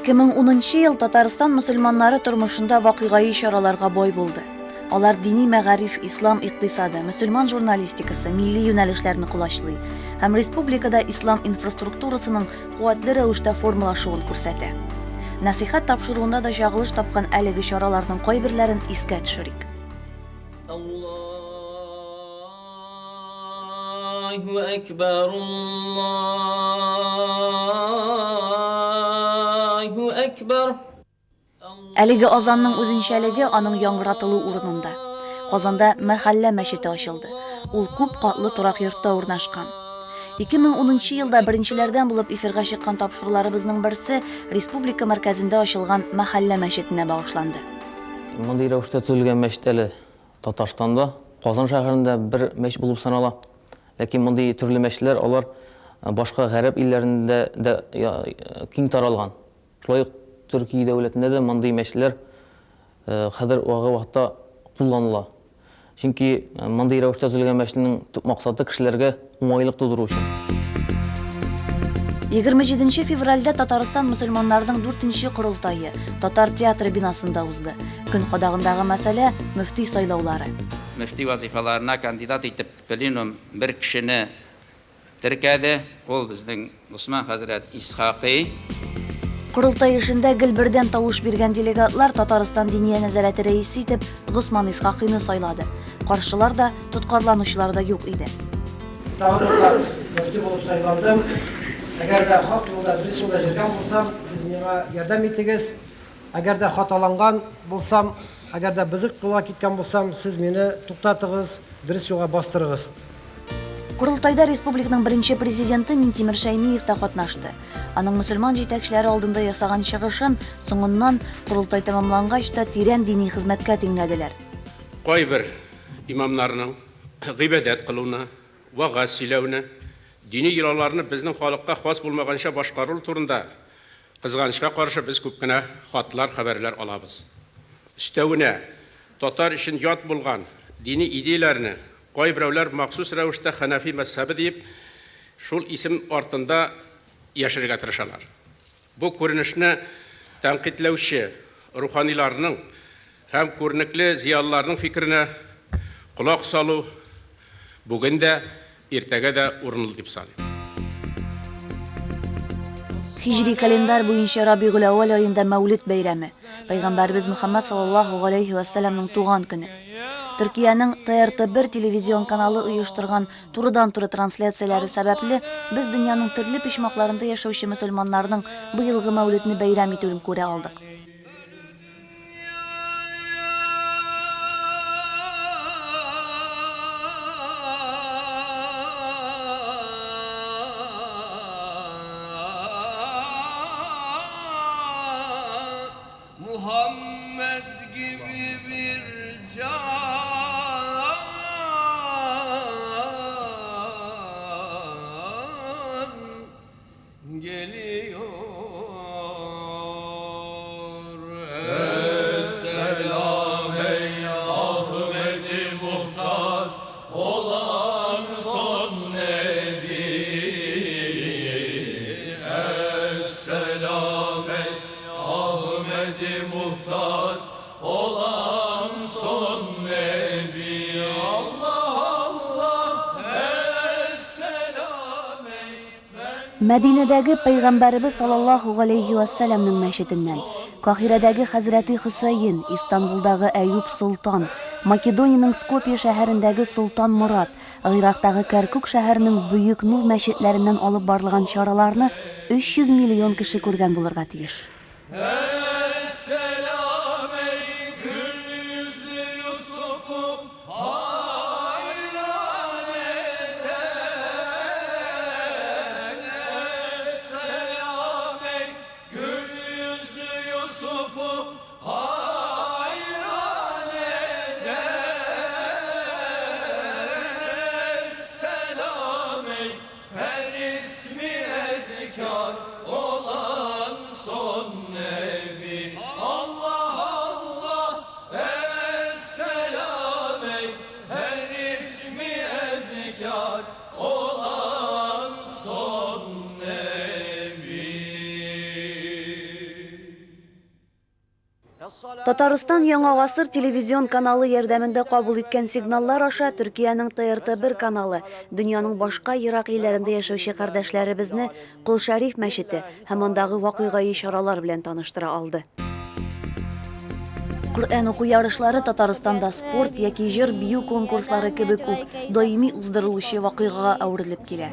2010 ел Татарстан мөселманнары тормышында вакыйгаи чараларга бай булды. Алар дини мәгариф, ислам икътисады, мөселман журналистикасы, милли юнәлешләрне колачлый һәм республикада ислам инфраструктурасының куәтле рәвештә формалашуын күрсәтә. Нәсыйхәт тапшыруында да чагылыш тапкан әлеге чараларның кайберләрен искә төшерик. Аллаһу әкбәр, Аллаһу әкбәр. Әлеге азанның үзенчәлеге аның яңгыратылу урынында. Казанда мәхәллә мәчете ачылды. Ул күп катлы торак йортта урнашкан. 2010 елда беренчеләрдән булып эфирга чыккан тапшыруларыбызның берсе республика мәркәзендә ачылган мәхәллә мәчетенә багышланды. Мондый рәвештә төзелгән мәчет әле Татарстанда, Казан шәһәрендә бер мәчет булып санала. Ләкин мондый төрле мәчетләр алар башка гарәп илләрендә дә киң таралган. Шулай ук Төркия дәүләтендә дә мондый мәчетләр хәзер вакытта кулланыла. Чөнки мондый рәвештә төзелгән мәчетнең төп максаты кешеләргә уңайлык тудыру өчен. 27 февральдә Татарстан мөселманнарының дүртенче корылтае Татар театры бинасында узды. Көн кадагындагы мәсьәлә мөфти сайлаулары. Мөфти вазыйфаларына кандидат итеп пленум бер кешене Теркәде, ул безнең Госман хәзрәт Исхакый. Корылтай эшендә гел бердәм тавыш биргән делегатлар Татарстан Диния нәзарәте рәисе итеп Госман Исхакыйны сайлады. Каршылар да, тоткарланучылар да юк иде. Тагын бер кат мөфти булып сайландым. Әгәр дә хак юлда, дөрес юлда йөргән булсам, сез миңа ярдәм итегез. Әгәр дә хаталанган булсам, әгәр дә бозык юлга киткән булсам, сез мине туктатыгыз, дөрес юлга бастырыгыз. Корылтайда республиканың беренче президенты Минтимер Шәймиев та катнашты. Аның мөселман җитәкчеләре алдында ясаган чыгышын соңыннан, корылтай тәмамлангач та, тирән дини хезмәткә тиңләделәр. Кайбер имамнарның гыйбадәт кылуны, вәгазь сөйләүне, дини йолаларны безнең халыкка хас булмаганча башкару турында Кызганычка каршы, без күп кенә хатлар, хәбәрләр алабыз. Өстәвенә, татар өчен ят булган дини идеяләрне кайберәүләр махсус рәвештә хәнәфи мәзһәбе диеп, шул исем артында яшерергә тырышалар. Бу күренешне тәнкыйтьләүче руханиларның һәм күренекле зыялыларның фикеренә колак салу бүген дә, иртәгә дә урынлы дип саныйм. Һиҗри календарь буенча Рабигуль-әүвәл аенда Мәүлид бәйрәме, Пәйгамбәребез Мөхәммәд саллаллаһу галәйһи вә сәлләмнең туган көне. Төркиянең ТРТ-1 телевизион каналы оештырган турыдан-туры трансляцияләре сәбәпле, без дөньяның төрле почмакларында яшәүче мөселманнарның быелгы Мәүлидне бәйрәм итүен күрә алдык. Мәдинәдәге Пәйгамбәребез саллаллаһу галәйһи вә сәлләмнең мәчетеннән, Каһирәдәге хәзрәти Хөсәен, Истанбулдагы Әюб солтан, Македониянең Скопье шәһәрендәге Солтан Морад, Гыйрактагы Кәркүк шәһәренең Бөек Нур мәчетләреннән алып барылган чараларны 300 миллион кеше күргән булырга тиеш. Татарстан Яңа гасыр телевизион каналы ярдәмендә кабул иткән сигналлар аша Төркиянең ТРТ-1 каналы дөньяның башка ерак илләрендә яшәүче кардәшләребезне Кол Шәриф мәчете һәм андагы вакыйгаи чаралар белән таныштыра алды. Коръән уку ярышлары Татарстанда спорт яки җыр-бию конкурслары кебек үк даими уздырылучы вакыйгага әверелеп килә.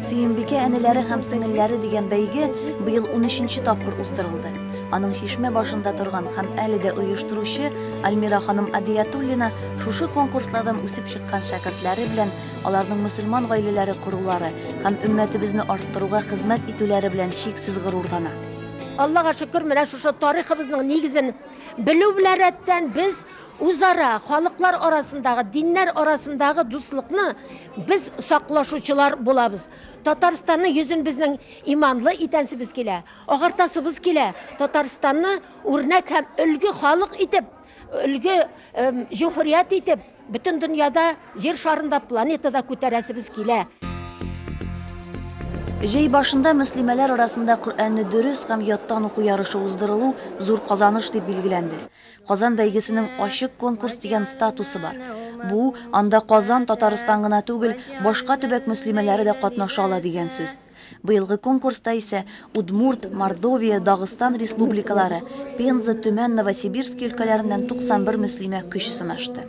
Сөембикә әниләре һәм сеңелләре дигән бәйге быел унөченче тапкыр уздырылды. Аның чишмә башында торган һәм әле дә оештыручы Альмира ханым Адиятуллина шушы конкурслардан үсеп чыккан шәкертләре белән аларның мөселман гаиләләре корулары һәм өммәтебезне арттыруга хезмәт итүләре белән чиксез горурлана. Аллага шөкер, менә шушы тарихыбызның нигезен белү белән рәттән без үзара, халыклар арасындагы, диннәр арасындагы дуслыкны без саклашучылар булабыз. Татарстанның йөзен безнең иманлы итәсебез килә, агартасыбыз килә. Татарстанны үрнәк һәм өлге халык итеп, өлге җөмһүрият итеп, Бөтен дөньяда, җир шарында, планетада күтәрәсебез килә. Җәй башында мөслимәләр арасында Коръәнне дөрес һәм яттан уку ярышы уздырылу зур казаныш дип билгеләнде. Казан бәйгесенең ачык конкурс дигән статусы бар. Бу, анда Казан, Татарстан гына түгел, башка төбәк мөслимәләре дә катнаша ала дигән сүз. Быелгы конкурста исә Удмурт, Мордовия, Дагыстан республикалары, Пенза, Төмән, Новосибирски өлкәләреннән 91 мөслимә көч сынашты.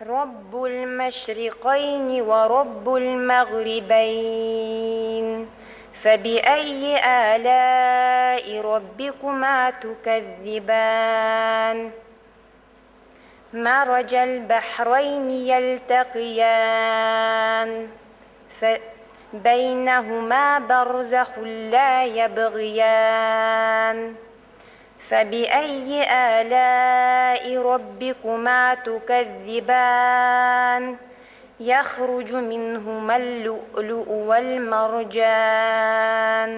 Раббул мәшрикайни вә раббул мәгърибәйн, фәбиәйи алаи раббикума тукәззибан. Мәраҗәл бәхрәйни ялтәкыян, Бәйнәһүмә бәрзәхун лә йәбгыян. Фәбиәйи алаи раббикума тукәззибан. Йәхруҗу минһумәл лүълүу вәл мәрҗан.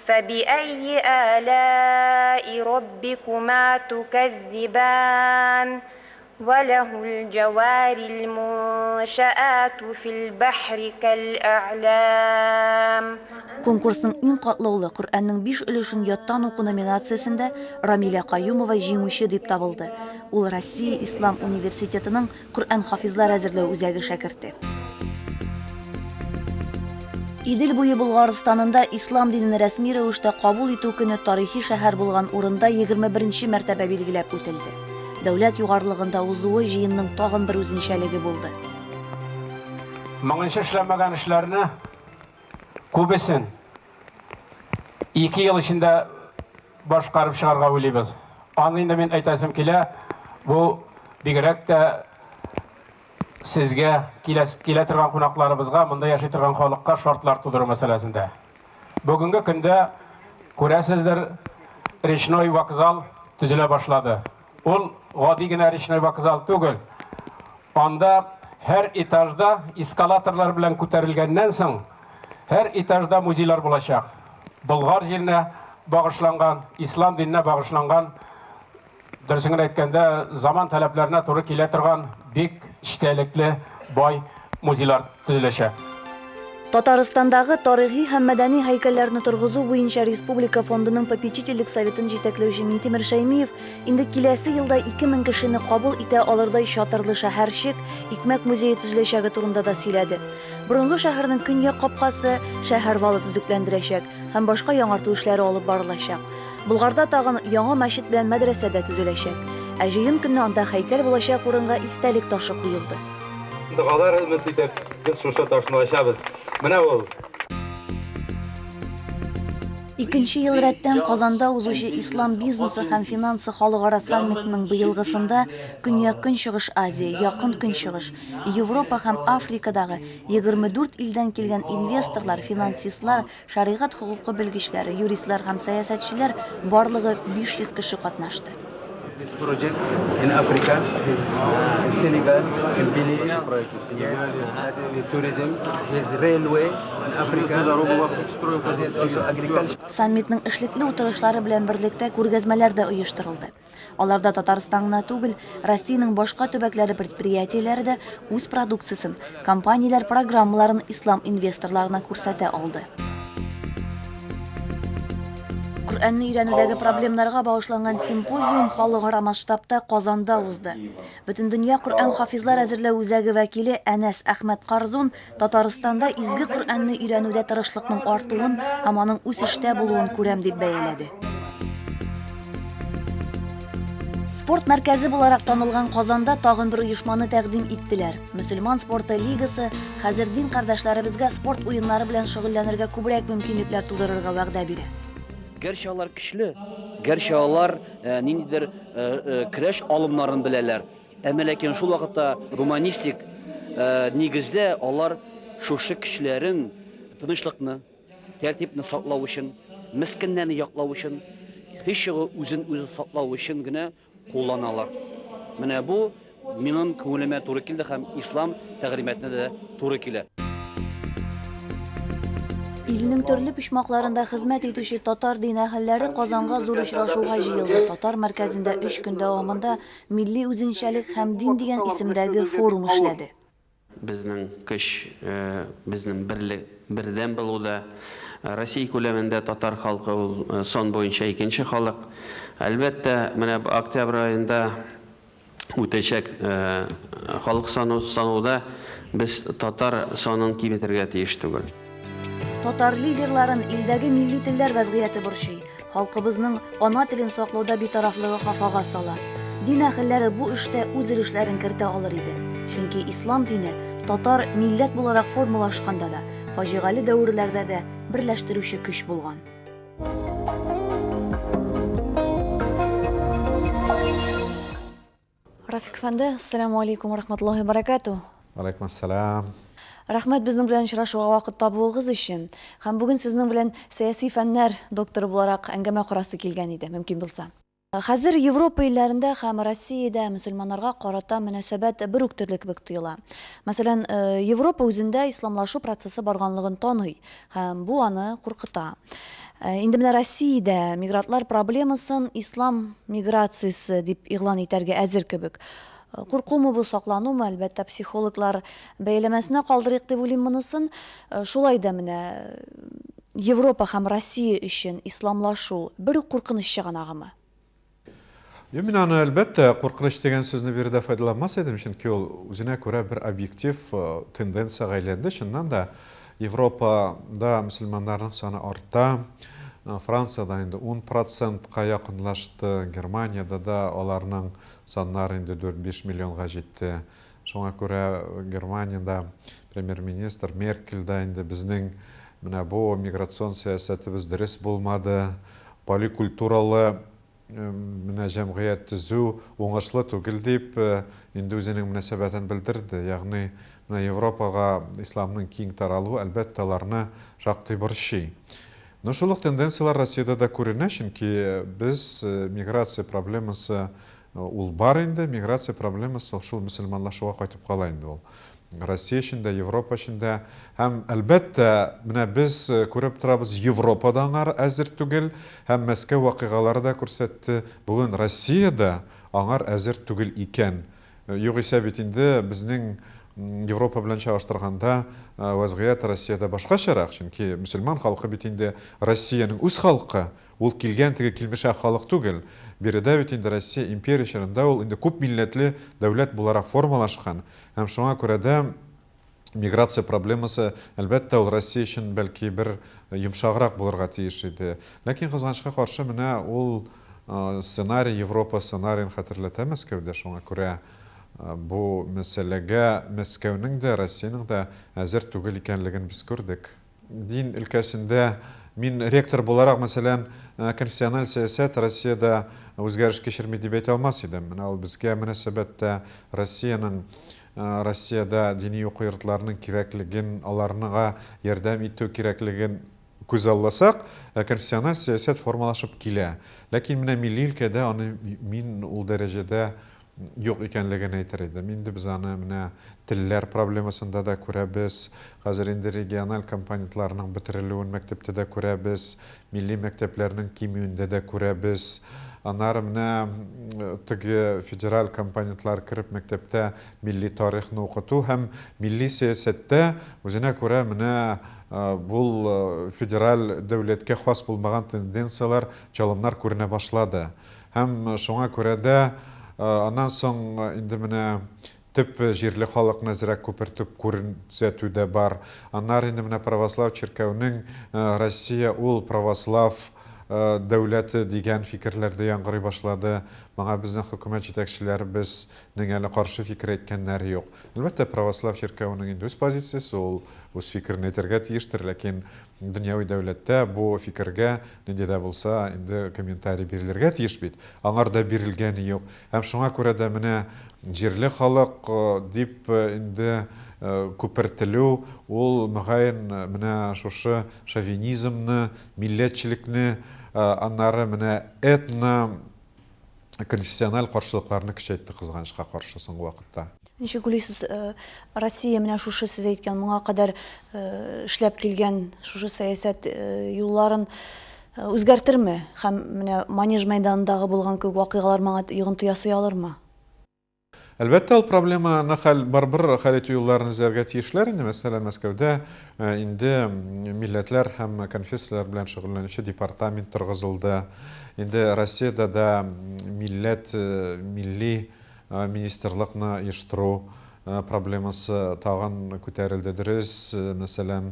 Фәбиәйи алаи раббикума тукәззибан. Вә ләһул җәварил муншәату фил бәхри кәл-әгълам. Конкурсның иң катлаулы, Коръәннең биш өлешен яттан уку номинациясендә Рамилә Каюмова җиңүче дип табылды. Ул Россия ислам университетының Коръән-хафизлар әзерләү үзәге шәкерте. Идел буе Болгарстанында ислам динен рәсми рәвештә кабул итү көне тарихи шәһәр булган урында 21 нче мәртәбә билгеләп үтелде. Дәүләт югарылыгында узуы җыенның тагын бер үзенчәлеге булды. Моңынчы эшләнмәгән эшләрне күбесен ике ел эчендә башкарып чыгарга уйлыйбыз. Аны инде мин әйтәсем килә, бу бигрәк тә сезгә, килә торган кунакларыбызга, монда яши торган халыкка шартлар тудыру мәсьәләсендә. Бүгенге көндә күрәсездер, речной вокзал төзелә башлады. Ул гади генә речной вокзал түгел. Анда һәр этажда эскалаторлар белән күтәрелгәннән соң, һәр этажда музейлар булачак. Болгар җиренә багышланган, ислам диненә багышланган Дөресен генә әйткәндә, заман таләпләренә туры килә торган бик эчтәлекле, бай музейлар төзеләчәк. Татарстандагы тарихи һәм мәдәни һәйкәлләрне торгызу буенча республика фондының попечительлек советын җитәкләүче Минтимер Шәймиев инде киләсе елда 2000 кешене кабул итә алырдай чатырлы шәһәрчек, икмәк музее төзеләчәге турында да сөйләде. Борынгы шәһәрнең көньяк капкасы шәһәр валы төзекләндерәчәк һәм башка яңарту эшләре алып барылачак. Болгарда тагын яңа мәчет белән мәдрәсә дә төзеләчәк. Ә җыен көнне анда һәйкәл булачак урынга истәлек ташы куелды. Догалар өмет итеп, без шушы ташны ачабыз. Менә ул. Икенче ел рәттән Казанда узучы Ислам бизнесы һәм финансы халыкара саммитының быелгысында Көньяк-Көнчыгыш Азия, Якын Көнчыгыш, Европа һәм Африкадагы 24 илдән килгән инвесторлар, финансистлар, Шәригать хокукы белгечләре, юристлар һәм сәясәтчеләр, барлыгы 500 кеше катнашты. This project in Africa is Senegal, in Benin, yes, tourism, his railway in Africa, also agriculture. Саммитның эшлекле утырышлары белән берлектә күргәзмәләр дә оештырылды. Аларда Татарстан гына түгел, Россиянең башка төбәкләре предприятиеләре дә үз продукциясен, компанияләр программаларын ислам инвесторларына күрсәтә алды. Коръәнне өйрәнүдәге проблемнарга багышланган симпозиум халыкара масштабта Казанда узды. Бөтендөнья Коръән хафизлар әзерләү үзәге вәкиле Әнәс Әхмәт Карзун Татарстанда изге Коръәнне өйрәнүдә тырышлыкның артуын һәм аның үсештә булуын күрәм дип бәяләде. Спорт мәркәзе буларак танылган Казанда тагын бер оешманы тәкъдим иттеләр. Мөселман спорты лигасы хәзер дин кардәшләребезгә спорт уеннары белән шөгыльләнергә күбрәк мөмкинлекләр тудырырга вәгъдә бирә. Гәрчә алар көчле, гәрчә алар ниндидер көрәш алымнарын беләләр, әмма ләкин шул вакытта гуманистик нигездә алар шушы көчләрен тынычлыкны, тәртипне саклау өчен, мескеннәрне яклау өчен, һич югы үзен-үзе саклау өчен генә кулланалар. Менә бу минем күңелемә туры килде һәм ислам тәгълиматына да туры килә. Илнең төрле почмакларында хезмәт итүче татар дин әһелләре Казанга зур очрашуга җыелды. Татар мәркәзендә өч көн дәвамында Милли үзенчәлек һәм дин дигән исемдәге форум эшләде. Безнең көч, безнең берлек, бердәм булуда. Россия күләмендә татар халкы ул сан буенча икенче халык. Әлбәттә, менә октябрь аенда үтәчәк халык сану сануда без татар санын киметергә тиеш түгел. Татар лидерларын илдәге милли телләр вәзгыяте борчый. Халкыбызның ана телен саклауда битарафлыгы хафага сала. Дин әһелләре бу эштә үз өлешләрен кертә алыр иде. Чөнки ислам дине татар милләт буларак формалашканда да, фаҗигале дәверләрдә дә берләштерүче көч булган. Рафик әфәнде, ассаламу алейкум ва рахматуллахи ва баракату. Алейкум ассалам. Рәхмәт безнең белән очрашуга вакыт табуыгыз өчен. Һәм бүген сезнең белән сәяси фәннәр докторы буларак әңгәмә корасы килгән иде, мөмкин булса. Хәзер Европа илләрендә һәм Россиядә мөселманнарга карата мөнәсәбәт бер үк төрле кебек тоела. Мәсәлән, Европа үзендә исламлашу процессы барганлыгын таный һәм бу аны куркыта. Инде менә Россиядә мигрантлар проблемасын ислам миграциясе дип игълан итәргә әзер кебек. Куркумы бу, сакланумы, әлбәттә, психологлар бәяләмәсенә калдырыйк дип уйлыйм монысын. Шулай да менә Европа һәм Россия өчен исламлашу бер үк куркыныч чыганагымы? Юк, мин аны, әлбәттә, куркыныч дигән сүзне биредә файдаланмас идем, чөнки ул үзенә күрә бер объектив тенденциягә әйләнде. Чыннан да, Европада мөселманнарның саны арта. Франциядә инде 10 процентка якынлашты, Германиядә дә аларның саннары инде 4-5 миллионга җитте. Шуңа күрә Германиядә премьер-министр Меркель дә инде безнең менә бу миграцион сәясәтебез дөрес булмады, поликультуралы менә җәмгыять төзү уңышлы түгел дип инде үзенең мөнәсәбәтен белдерде. Ягъни менә Европага исламның киң таралуы, әлбәттә, аларны шактый борчый. Но шул ук тенденцияләр Россиядә дә күренә, чөнки без миграция проблемасы ул бар инде, миграция проблемасы шул мөселманлашуга кайтып кала инде ул. Россия өчен дә, Европа өчен дә. Һәм, әлбәттә, менә без күреп торабыз, Европа да аңар әзер түгел, һәм Мәскәү вакыйгалары да күрсәтте, бүген Россия дә аңар әзер түгел икән. Югыйсә бит инде безнең Европа белән чагыштырганда вәзгыять Россиядә башкачарак, чөнки мөселман халкы бит инде Россиянең үз халкы, ул килгән теге килмешәк халык түгел. Биредә бит инде Россия империя чорында ул инде күп милләтле дәүләт буларак формалашкан. Һәм шуңа күрә дә миграция проблемасы, әлбәттә, ул Россия өчен бәлки бер йомшаграк булырга тиеш иде. Ләкин, кызганычка каршы, менә ул сценарий Европа сценариен хәтерләтә Мәскәүдә, шуңа күрә бу мәсьәләгә Мәскәүнең дә, Россиянең дә әзер түгел икәнлеген без күрдек. Дин өлкәсендә мин ректор буларак, мәсәлән, конфессиональ сәясәт Россиядә үзгәреш кичерми дип әйтә алмас идем. Менә ул безгә мөнәсәбәттә Россиянең Россиядә дини уку йортларының кирәклеген, аларныга ярдәм итү кирәклеген күзалласак, конфессиональ сәясәт формалашып килә. Ләкин менә милли өлкәдә аны мин ул дәрәҗәдә юк икәнлеген әйтер идем. Инде без аны менә телләр проблемасында да күрәбез, хәзер инде региональ компонентларның бетерелүен мәктәптә дә күрәбез, милли мәктәпләрнең кимүендә дә күрәбез. Аннары менә теге федераль компонентлар кереп мәктәптә милли тарихны укыту һәм милли сәясәттә үзенә күрә менә бул федераль дәүләткә хас булмаган тенденцияләр, чалымнар күренә башлады. Һәм шуңа күрә дә аннан соң инде менә төп җирле халыкны әзрәк күпертеп күрсәтү дә бар. Аннары инде менә православ чиркәүнең Россия ул православ дәүләте дигән фикерләр дә яңгырый башлады. Моңа безнең хөкүмәт җитәкчеләребезнең әле каршы фикер әйткәннәре юк. Әлбәттә, православ чиркәвенең инде үз позициясе, ул үз фикерен әйтергә тиештер, ләкин дөньяви дәүләттә бу фикергә нинди дә булса инде комментарий бирелергә тиеш бит. Аңар да бирелгәне юк. Һәм шуңа күрә дә менә җирле халык дип инде күпертелү, ул, мөгаен, менә шушы шовинизмны, милләтчелекне, аннары менә этно конфессиональ каршылыкларны көчәйтте, кызганычка каршы, соңгы вакытта. Ничек уйлыйсыз, Россия менә шушы сез әйткән моңа кадәр эшләп килгән шушы сәясәт юлларын үзгәртерме һәм менә Манеж мәйданындагы булган кебек вакыйгалар моңа йогынты ясый алырмы? Әлбәттә, ул проблеманы хәл, барыбер хәл итү юлларын эзләргә тиешләр инде. Мәсәлән, Мәскәүдә инде милләтләр һәм конфессияләр белән шөгыльләнүче департамент торгызылды. Инде Россиядә дә милләт, милли министрлыкны оештыру проблемасы тагын күтәрелде. Дөрес, мәсәлән,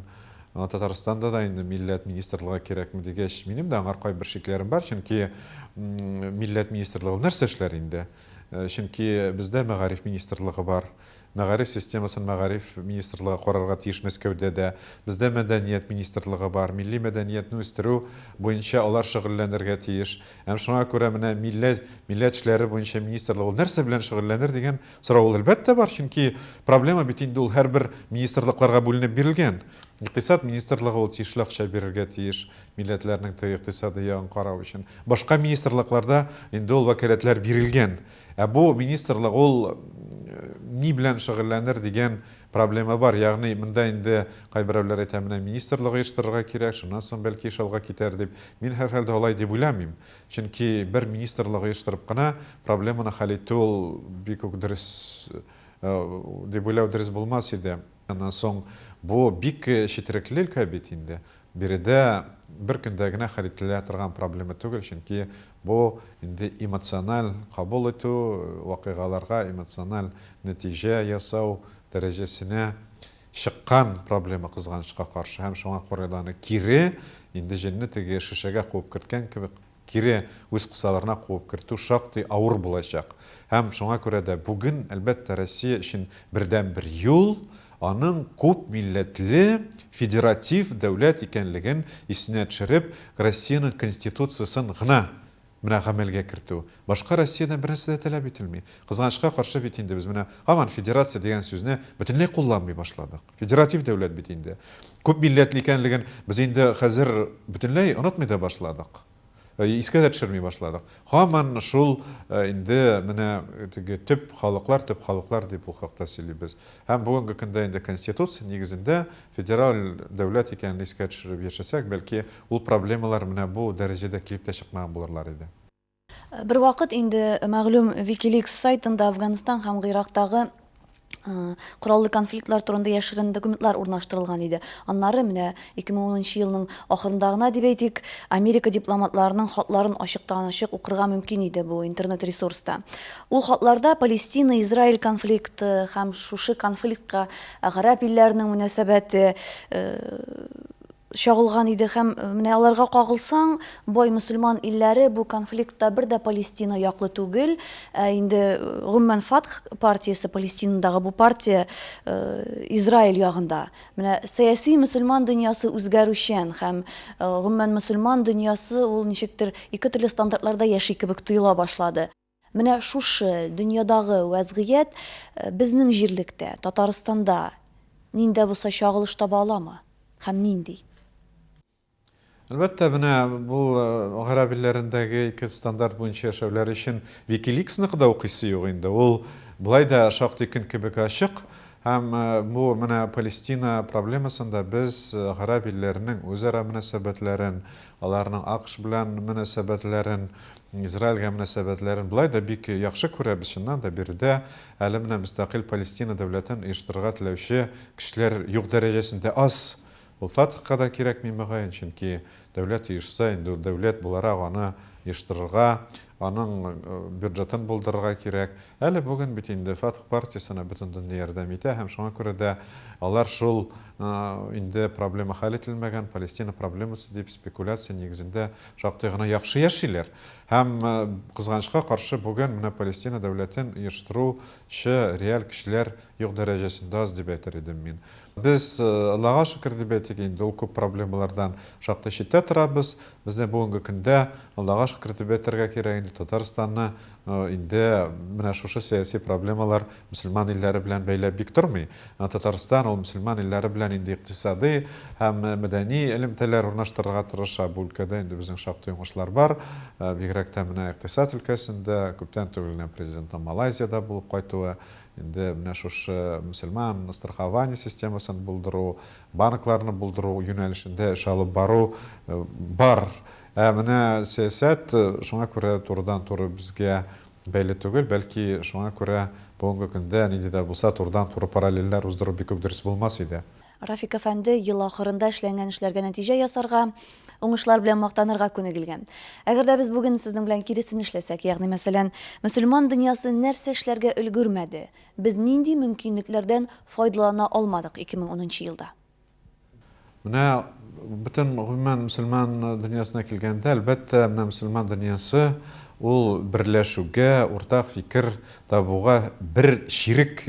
Татарстанда да инде милләт министрлыгы кирәкме дигәч, минем дә аңар кайбер шикләрем бар, чөнки милләт министрлыгы ул нәрсә эшләр инде? Чөнки бездә мәгариф министрлыгы бар. Мәгариф системасын мәгариф министрлыгы карарга тиеш Мәскәүдә дә. Бездә мәдәният министрлыгы бар. Милли мәдәниятне үстерү буенча алар шөгыльләнергә тиеш. Һәм шуңа күрә менә милләт, милләт эшләре буенча министрлык ул нәрсә белән шөгыльләнер дигән сорау ул әлбәттә бар, чөнки проблема бит инде ул һәрбер министрлыкларга бүленеп бирелгән. Икътисад министрлыгы ул тиешле акча бирергә тиеш милләтләрнең теге икътисадый ягын карау өчен. Башка министрлыкларда инде ул вәкаләтләр бирелгән. Ә бу министрлык ул ни белән шөгыльләнер дигән проблема бар. Ягъни монда инде кайберәүләр әйтә, менә министрлык оештырырга кирәк, шуннан соң бәлки эш алга китәр дип. Мин һәрхәлдә алай дип уйламыйм. Чөнки бер министрлык оештырып кына проблеманы хәл итү ул бик үк дөрес дип уйлау дөрес булмас иде. Аннан соң бу бик четерекле өлкә бит инде. Биредә бер көндә генә хәл ителә торган проблема түгел, чөнки бу инде эмоциональ кабул итү, вакыйгаларга эмоциональ нәтиҗә ясау дәрәҗәсенә чыккан проблема, кызганычка каршы. Һәм шуңа күрә дә аны кире, инде җенне теге шешәгә куып керткән кебек, кире үз кысаларына куып кертү шактый авыр булачак. Һәм шуңа күрә дә бүген, әлбәттә, Россия өчен бердәнбер юл, аның күп милләтле федератив дәүләт икәнлеген исенә төшереп, Россиянең Конституциясен гына менә гамәлгә кертү. Башка Россиядән бернәрсә дә таләп ителми. Кызганычка каршы бит инде без менә һаман федерация дигән сүзне бөтенләй кулланмый башладык. Федератив дәүләт бит инде. Күп милләтле икәнлеген без инде хәзер бөтенләй онытмый да башладык. Искә дә төшерми башладык. Һаман шул инде менә теге төп халыклар, төп халыклар дип ул хакта сөйлибез. Һәм бүгенге көндә инде Конституция нигезендә федераль дәүләт икәнен искә төшереп яшәсәк, бәлки ул проблемалар менә бу дәрәҗәдә килеп тә чыкмаган булырлар иде. Бервакыт инде мәгълүм WikiLeaks сайтында Әфганстан һәм Гыйрактагы кораллы конфликтлар турында яшерен документлар урнаштырылган иде. Аннары менә 2010 елның ахырында гына дип әйтик, Америка дипломатларының хатларын ачыктан-ачык укырга мөмкин иде бу интернет-ресурста. Ул хатларда Палестина-Израиль конфликты һәм шушы конфликтка гарәп илләренең мөнәсәбәте чагылган иде һәм менә аларга кагылсаң, бай мөселман илләре бу конфликтта бер дә Палестина яклы түгел, ә инде гомумән Фатх партиясе, Палестинадагы бу партия Израиль ягында. Менә сәяси мөселман дөньясы үзгәрүчән һәм гомумән мөселман дөньясы ул ничектер ике төрле стандартларда яши кебек тоела башлады. Менә шушы дөньядагы вәзгыять безнең җирлектә, Татарстанда нинди дә булса чагылыш таба аламы? Һәм нинди? Әлбәттә, менә бу гарәп илләрендәге ике стандарт буенча яшәүләр өчен WikiLeaks-ныкы да укыйсы юк инде. Ул болай да шактый көн кебек ачык. Һәм бу менә Палестина проблемасында без гарәп илләренең үзара мөнәсәбәтләрен, аларның АКШ белән мөнәсәбәтләрен, Израильгә мөнәсәбәтләрен болай да бик яхшы күрәбез. Чыннан да, биредә әле менә мөстәкыйль Палестина дәүләтен оештырырга теләүче кешеләр юк дәрәҗәсендә аз. Ул Фатхка да кирәкми, мөгаен, чөнки дәүләт оешса, инде ул дәүләт буларак аны оештырырга, аның бюджетын булдырырга кирәк. Әле бүген бит инде Фатх партиясенә бөтен дөнья ярдәм итә һәм шуңа күрә дә алар шул инде проблема хәл ителмәгән, Палестина проблемасы дип спекуляция нигезендә шактый гына яхшы яшиләр. Һәм, кызганычка каршы, бүген менә Палестина дәүләтен оештыру чы реаль көчләр юк дәрәҗәсендә аз дип әйтер идем мин. Без, Аллага шөкер дип әйтик инде, ул күп проблемалардан шактый читтә торабыз. Безне бүгенге көндә, Аллага шөкер дип әйтергә кирәк инде, Татарстанны инде менә шушы сәяси проблемалар мөселман илләре белән бәйләп бик тормый. Татарстан ул мөселман илләре белән инде икътисадый һәм мәдәни элемтәләр урнаштырырга тырыша. Бу өлкәдә инде безнең шактый уңышлар бар. Бигрәк тә менә икътисад өлкәсендә, күптән түгел генә президентның Малайзиядә булып кайтуы, инде менә шушы мөселман страхование системасын булдыру, банкларны булдыру юнәлешендә эш алып бару бар. Ә менә сәясәт шуңа күрә турыдан-туры безгә бәйле түгел, бәлки шуңа күрә бүгенге көндә нинди дә булса турыдан-туры параллельләр уздыру бик үк дөрес булмас иде. Рафик әфәнде ел ахырында эшләнгән эшләргә нәтиҗә ясарга, уңышлар белән мактанырга күнегелгән. Әгәр дә без бүген сезнең белән киресен эшләсәк, ягъни мәсәлән, мөселман дөньясы нәрсә эшләргә өлгермәде, без нинди мөмкинлекләрдән файдалана алмадык 2010 нчы елда? Менә бөтен гомумән мөселман дөньясына килгәндә, әлбәттә, менә мөселман дөньясы ул берләшүгә, уртак фикер табуга бер чирек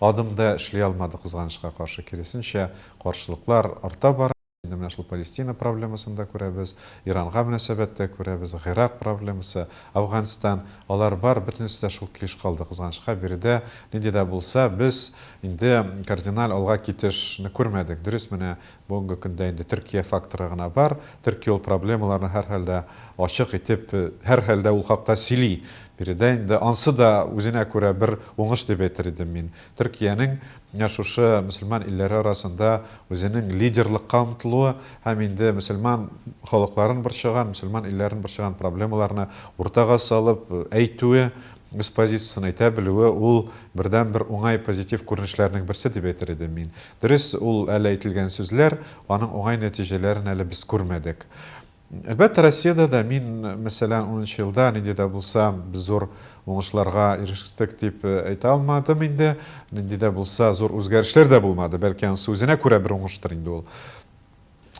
Адым да эшли алмады, кызганычка каршы, киресенчә, каршылыклар арта бара. Инде менә шул Палестина проблемасын да күрәбез, Иранга мөнәсәбәт тә күрәбез, Гыйрак проблемасы, Әфганстан, алар бар, бөтенесе дә шул килеш калды, кызганычка, биредә нинди дә булса без инде кардиналь алга китешне күрмәдек. Дөрес, менә бүгенге көндә инде Төркия факторы гына бар, Төркия ул проблемаларны һәрхәлдә ачык итеп, һәрхәлдә ул хакта сөйли. Биредә инде ансы да үзенә күрә бер уңыш дип әйтер идем мин. Төркиянең менә шушы мөселман илләре арасында үзенең лидерлыкка омтылуы һәм инде мөселман халыкларын борчыган, мөселман илләрен борчыган проблемаларны уртага салып әйтүе, үз позициясен әйтә белүе ул бердәнбер уңай позитив күренешләрнең берсе дип әйтер идем мин. Дөрес, ул әле әйтелгән сүзләр, аның уңай нәтиҗәләрен әле без күрмәдек. Әлбәттә, Россиядә дә мин, мәсәлән, унынчы елда нинди дә булса без зур уңышларга ирештек дип әйтә алмадым инде. Нинди дә булса зур үзгәрешләр дә булмады. Бәлки анысы үзенә күрә бер уңыштыр инде ул.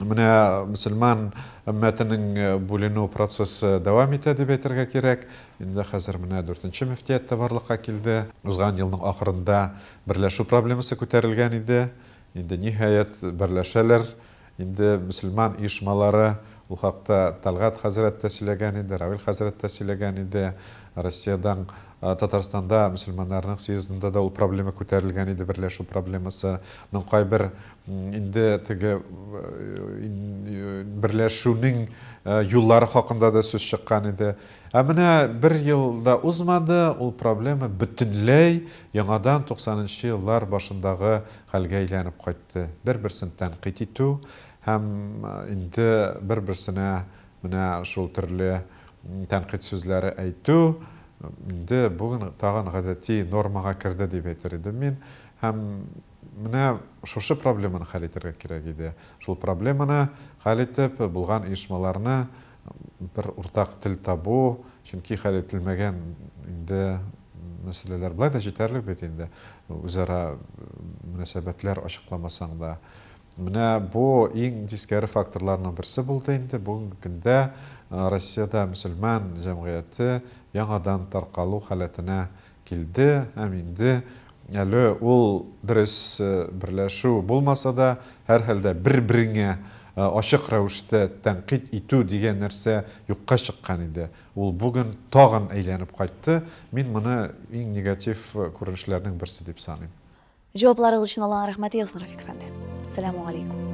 Менә мөселман өммәтенең бүленү процессы дәвам итә дип әйтергә кирәк. Инде хәзер менә дүртенче мөфтият тә барлыкка килде. Узган елның ахырында берләшү проблемасы күтәрелгән иде. Инде ниһаять берләшәләр. Инде мөселман оешмалары, ул хакта Тәлгать хәзрәт тә сөйләгән иде, Равил хәзрәт тә сөйләгән иде, Россиядән Татарстанда мөселманнарның съездында да ул проблема күтәрелгән иде, берләшү проблемасы. Моның кайбер инде теге берләшүнең юллары хакында да сүз чыккан иде. Ә менә бер ел да узмады, ул проблема бөтенләй яңадан туксанынчы еллар башындагы хәлгә әйләнеп кайтты. Бер-берсен тәнкыйть итү һәм инде бер-берсенә менә шул төрле тәнкыйть сүзләре әйтү инде бүген тагын гадәти нормага керде дип әйтер идем мин. Һәм менә шушы проблеманы хәл итәргә кирәк иде. Шул проблеманы хәл итеп, булган оешмаларны бер уртак тел табу, чөнки хәл ителмәгән инде мәсьәләләр болай да җитәрлек бит инде, үзара мөнәсәбәтләр ачыкламасаң да. Менә бу иң тискәре факторларның берсе булды инде. Бүгенге көндә Россиядә мөселман җәмгыяте яңадан таркалу халәтенә килде һәм инде әле ул дөрес берләшү булмаса да, һәрхәлдә бер-береңә ачык рәвештә тәнкыйть итү дигән нәрсә юкка чыккан иде. Ул бүген тагын әйләнеп кайтты. Мин моны иң негатив күренешләрнең берсе дип саныйм. Җавапларыгыз өчен Алланың рәхмәте яусын, Рафик әфәнде. Әссәламү галәйкүм.